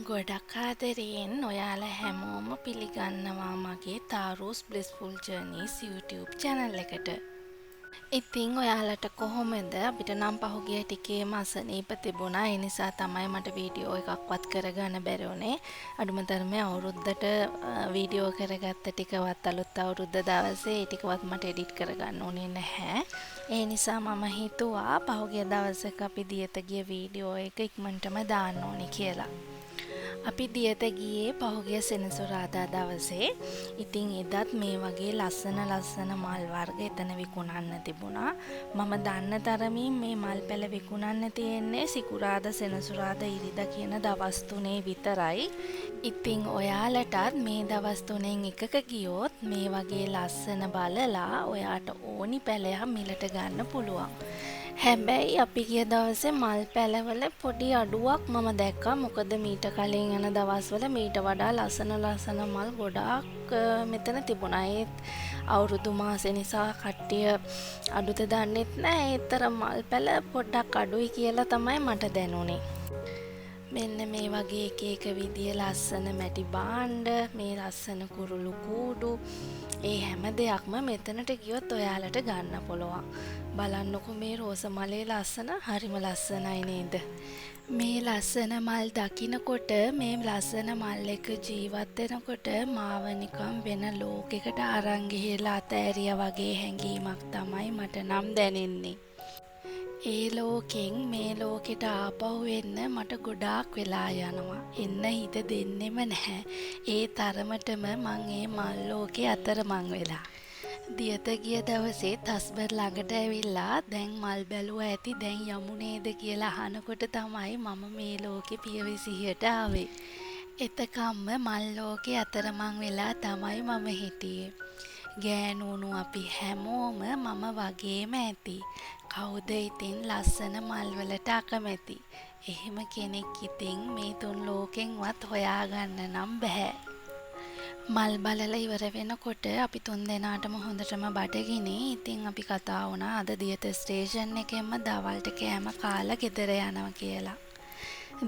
ගොඩක් ආදරයෙන් ඔයාලා හැමෝම පිළිගන්නවා මගේ තාරූස් බ්ලිස්ෆුල් ජර්නීස් YouTube channel එකට. ඉතින් ඔයාලට කොහොමද? අපිට නම් පහුගිය ටිකේම අසනීප තිබුණා. ඒ නිසා තමයි මට වීඩියෝ එකක්වත් කරගන්න බැරි වුණේ. අඩුම තරමේ අවුරුද්දට වීඩියෝ කරගත්ත ටිකවත් අලුත් අවුරුද්ද දවසේ ඒ ටිකවත් මට එඩිට් කරගන්න උනේ නැහැ. ඒ නිසා මම හිතුවා පහුගිය දවසක අපි දියත ගිය වීඩියෝ එක ඉක්මනටම දාන්න ඕනි කියලා. අපි දියත ගියේ පහුගිය සෙනසුරාදා දවසේ. ඉතින් එදත් මේ වගේ ලස්සන ලස්සන මල් වර්ග එතන විකුණන්න තිබුණා. මම දන්න තරමින් මේ මල් පැල විකුණන්න තියෙන්නේ සිකුරාදා, සෙනසුරාදා, ඉරිදා කියන දවස් තුනේ විතරයි. ඉතින් ඔයාලටත් මේ දවස් තුනෙන් එකක ගියොත් මේ වගේ ලස්සන බලලා ඔයාට ඕනි පැලයක් මිලට ගන්න පුළුවන්. හැබැයි අපි ගිය දවසේ මල් පැලවල පොඩි අඩුවක් මම දැක්කා. මොකද මීට කලින් යන දවස්වල මීට වඩා ලස්සන ලස්සන මල් ගොඩාක් මෙතන තිබුණා. ඒත් අවුරුදු මාසෙ නිසා කට්ටිය අඩුද දන්නෙත් නෑ. ඒ තරම් මල් පැල පොඩ්ඩක් අඩුයි කියලා තමයි මට දැනුනේ. මෙන්න මේ වගේ එක එක විදිය ලස්සන මැටි භාණ්ඩ, මේ ලස්සන කුරුළු කූඩු, ඒ හැම දෙයක්ම මෙතනට ගියොත් ඔයාලට ගන්න පුළුවන්. බලන්නකො මේ රෝස මලේ ලස්සන, හරිම ලස්සනයි නේද? මේ ලස්සන මල් දකිනකොට, මේ ලස්සන මල් එක ජීවත් වෙනකොට මාව නිකන් වෙන ලෝකෙකට අරන් ගිහිල්ලා අතෑරියා වගේ හැඟීමක් තමයි මට නම් දැනෙන්නේ. ඒ ලෝකෙන් මේ ලෝකෙට ආපහු එන්න මට ගොඩාක් වෙලා යනවා. එන්න හිත දෙන්නෙම නැහැ. ඒ තරමටම මං ඒ මල් ලෝකේ අතරමං වෙලා. දියත ගිය දවසේත් හස්බන්ඩ් ළඟට ඇවිල්ලා දැන් මල් බැලුවා ඇති, දැන් යමු නේද කියලා අහනකොට තමයි මම මේ ලෝකෙ පියවිසිහියට ආවේ. එතකම්ම මල් ලෝකේ අතරමං වෙලා තමයි මම හිටියේ. ගෑනුණු අපි හැමෝම මම වගේම ඇති. කවුද ඉතින් ලස්සන මල් වලට අකමැති? එහෙම කෙනෙක් ඉතින් මේ තුන් ලෝකෙන්වත් හොයාගන්න නම් බැහැ. මල් බලලා ඉවර වෙනකොට අපි තුන් දෙනාටම හොඳටම බඩගිනි. ඉතින් අපි කතා වුණා අද දියත ස්ටේෂන් එකෙන්ම දවල්ට කෑම කාලා ගෙදර යනවා කියලා.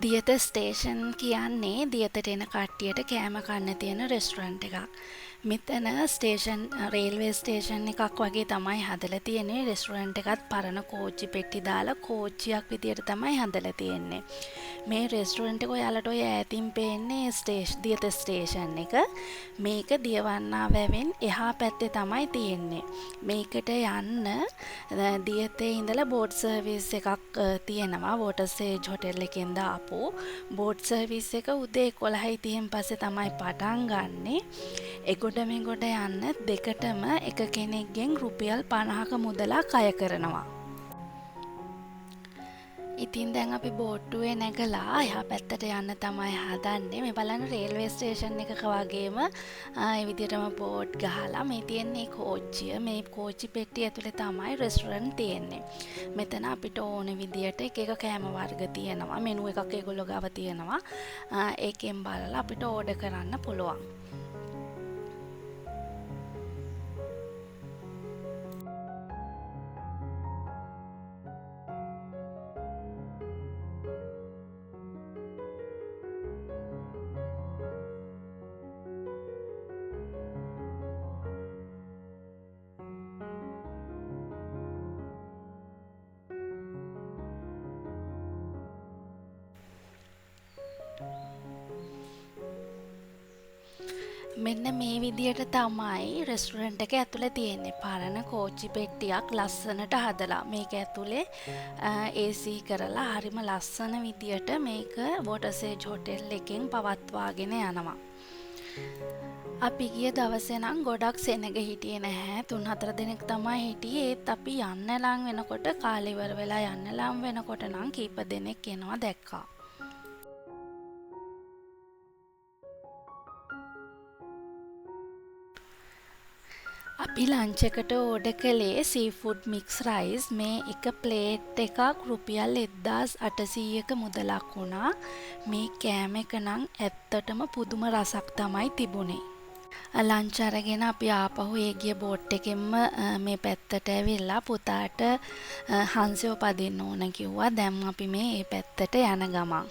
දියත ස්ටේෂන් කියන්නේ දියතට එන කට්ටියට කෑම කන්න තියෙන රෙස්ටොරන්ට් එකක්. මෙතන රේල්වේ ස්ටේෂන් එකක් වගේ තමයි හදලා තියෙන්නේ. රෙස්ටොරන්ට් එකත් පරණ කෝච්චි පෙට්ටි දාලා කෝච්චියක් විදියට තමයි හදලා තියෙන්නේ. මේ රෙස්ටොරන්ට් එක ඔයාලට ඔය ඈතින් පේන්නේ දියත ස්ටේෂන් එක. මේක දියවන්නා වැවෙන් එහා පැත්තේ තමයි තියෙන්නේ. මේකට යන්න දියතේ ඉඳලා බෝට් සර්විස් එකක් තියෙනවා. වෝටර්ස් එජ් හොටෙල් එකෙන් දාපු බෝට් සර්විස් එක උදේ 11:30 පස්සේ තමයි පටන් ගන්නෙ. එගොඩ මෙගොඩ යන්න දෙකටම එක කෙනෙක්ගෙන් රුපියල් 50ක මුදලක් අය කරනවා. ඉතින් දැන් අපි බෝට්ටුවේ නැගලා එහා පැත්තට යන්න තමයි හදන්නේ. මේ බලන්න රේල්වේ ස්ටේෂන් එකක වගේම ඒ විදිහටම බෝට් ගහලා මේ තියෙන්නේ කෝච්චිය. මේ කෝච්චි පෙට්ටිය ඇතුලේ තමයි රෙස්ටොරන්ට් තියෙන්නේ. මෙතන අපිට ඕන විදියට එක එක කෑම වර්ග තියෙනවා. මෙනු එකක් ඒගොල්ලෝ ගාව තියෙනවා. ඒකෙන් බලලා අපිට ඕඩර් කරන්න පුළුවන්. මෙන්න මේ විදියට තමයි රෙස්ටොරන්ට් එක ඇතුලේ තියෙන්නේ. පරණ කෝච්චි පෙට්ටියක් ලස්සනට හදලා මේක ඇතුලේ AC කරලා හරිම ලස්සන විදියට මේක වෝටර්ස් එජ් හොටෙල් එකෙන් පවත්වාගෙන යනවා. අපි ගිය දවසේ නම් ගොඩක් සෙනග හිටියේ නැහැ. 3-4 දෙනෙක් තමයි හිටියේ. ඒත් අපි යන්න ලං වෙනකොට කාලේ ඉවර වෙලා යන්න ලං වෙනකොට නම් කීප දෙනෙක් එනවා දැක්කා. අපි ලන්ච් එකට ඕඩර් කළේ සීෆුඩ් මික්ස් රයිස්. මේ එක ප්ලේට් එකක් රුපියල් 1800ක මුදලක් වුණා. මේ කෑම එක නම් ඇත්තටම පුදුම රසක් තමයි තිබුණේ. ලන්ච් අරගෙන අපි ආපහු ඒ ගිය බෝට් එකෙන්ම මේ පැත්තට ඇවිල්ලා පුතාට හංසයෝ පදින්න ඕන කිව්වා. දැන් අපි මේ ඒ පැත්තට යන ගමන්.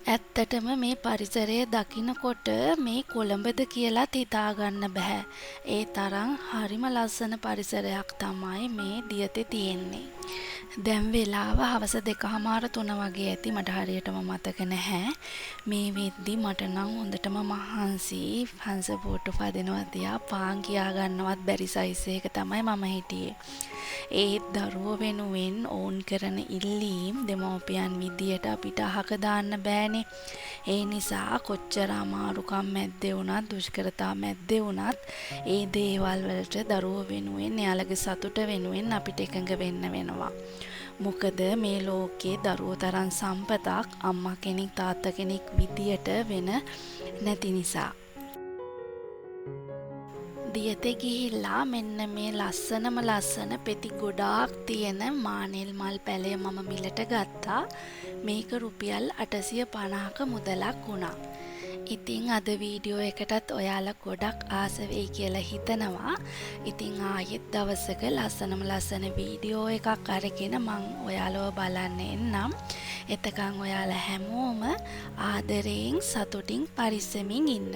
ඇත්තටම මේ පරිසරය දකිනකොට මේ කොළඹද කියලත් හිතා ගන්න බැහැ. ඒ තරම් හරිම ලස්සන පරිසරයක් තමයි මේ දියතේ තියෙන්නේ. දැන් වෙලාව හවස 2:30 3 වගේ ඇති, මට හරියටම මතක නැහැ. මේ වෙද්දි මට නම් හොඳටම මහන්සි. හංස බෝට්ටු පදිනවා තියා පාන් කියා ගන්නවත් බැරි සයිස් එකක තමයි මම හිටියේ. ඒත් දරුවෝ වෙනුවෙන් ඔවුන් කරන ඉල්ලීම් දෙමව්පියන් විදියට අපිට අහක දාන්න බෑනේ. ඒ නිසා කොච්චර අමාරුකම් මැද්දේ වුණත්, දුෂ්කරතා මැද්දේ වුණත් ඒ දේවල් වලට දරුවෝ වෙනුවෙන්, එයාලගේ සතුට වෙනුවෙන් අපිට එකඟ වෙන්න වෙනවා. මොකද මේ ලෝකේ දරුවෝ තරම් සම්පතක් අම්මා කෙනෙක් තාත්තා කෙනෙක් විදියට වෙන නැති නිසා. දියතේ ගිහිල්ලා මෙන්න මේ ලස්සනම ලස්සන පෙති ගොඩාක් තියෙන මානෙල් මල් පැලය මම මිලට ගත්තා. මේක රුපියල් 850ක මුදලක් වුණා. ඉතින් අද වීඩියෝ එකටත් ඔයාලා ගොඩක් ආස වෙයි කියලා හිතනවා. ඉතින් ආයෙත් දවසක ලස්සනම ලස්සන වීඩියෝ එකක් අරගෙන මං ඔයාලව බලන්න එන්නම්. එතකන් ඔයාලා හැමෝම ආදරයෙන් සතුටින් පරිස්සමින් ඉන්න.